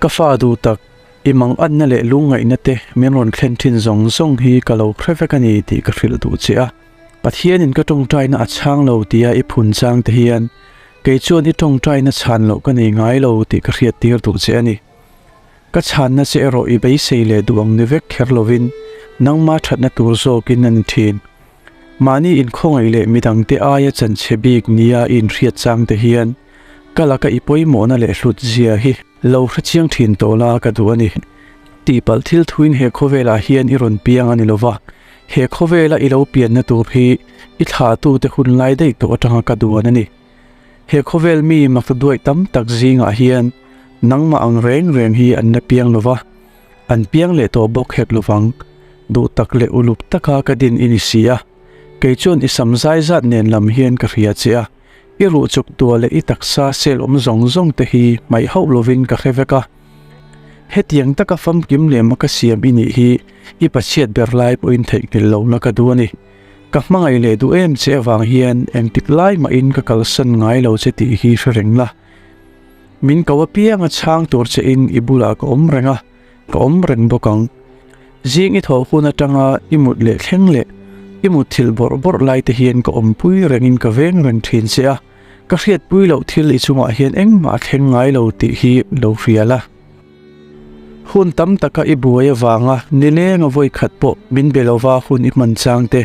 Ka fa duh tak, i manganna leh lungngaihna te min rawn thlen thin zawng zawng hi ka lo hre vek a ni tih ka hrilh duh che a. Pathianin ka tawngtaina a chhang lo tia i phun chang te hian kei chuan i tawngtaina chhan loh ka nei ngai lo tih ka hriattir duh che a ni. Ka chhanna che erawh i beisei leh duh ang ni vek kher lovin nangma thatna tur zawkin a ni thin. Mahni inkhawngaih leh midangte aia chanchhe bik nia i inhriat chang te hian ka laka i pawimawhna leh hlut zia hi lo hrechiang thin tawh la ka duh a ni. Tihpalh thil thuin he khawvelah hian i rawn piang a ni lova, he khawvela i lo pianna tur hi i thlahtute hun lai daih tawh atanga ka duan a ni. He khawvel mi maktaduaih tam tak zingah hian nangmah ang reng reng hi an la piang lova, an piang leh tawh bawk hek lovang. Duh tak leh uluk taka ka din i ni si a, kei chuan i sam zai zat nen lam hian ka hria che a. I ruh chuk tua leh i taksa sel awm zawng zawng te hi hmaih hauh lovin ka hre vek a. Hetiang taka famkim leh maka siam i nih hi i pachhiat ber lai pawhin theihnghilh lohna ka duh a ni. Ka hmangaih leh duh em che avang hian engtik lai mahin ka kalsan ngai lo che tih hi hre reng la. Min ko apianga chhang tur che in i bulah ka awm reng a, ka awm reng bawk ang. Zing i thawh hun atanga i mut leh thleng leh i mut thil bawrh bawrh lai te hian ka awmpui rengin ka veng reng thin che a, ka hriatpui loh thil i chungah hian engmah a thleng ngai lo tih hi lo hria la. Hun tam taka i buai avanga nilenga vawi khat pawh min be lova hun i hman chang te,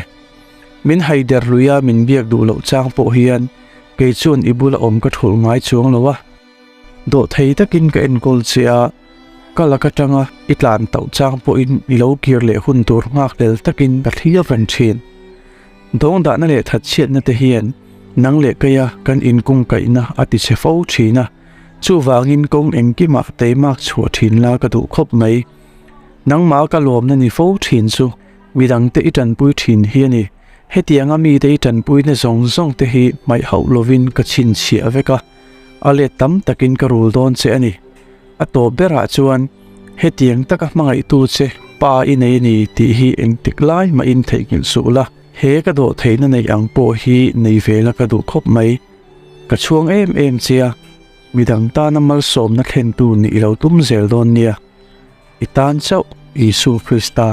min haider luia min biak duh loh chang pawh hian kei chuan i bula awm ka thulh ngai chuang lo a. Dawhthei takin ka enkawl che a, ka lak atanga i tlan tauh chang pawhin i lo kir leh hun tur nghakhlel takin ka thlir reng thin. Dawngdahna leh thatchhiatna te hian nang leh keia kan inkungkaihna a ti chhe fo thin a, chuvangin kawng engkimah teimak chhuah thin la ka duh khawp mai. Nangmah ka lawmna ni fo thin chu midangte i tanpui thin hi a ni. Hetianga mite i tanpuina zawng zawng te hi hmaih hauh lovin ka chhinchhiah vek a. A let tam takin ka rul dawn che a ni. A tawp berah chuan hetiang taka hmangaihtu che pa i nei a ni tih hi engtik lai mahin theihnghilh suh la, he ka dawh theihna neih ang pawh hi nei ve la ka duh khawp mai. Ka chhuang em em che a, midang tana malsawmna thlentu nih i lo tum zel dawn nia. I tan chauh Isu Krista.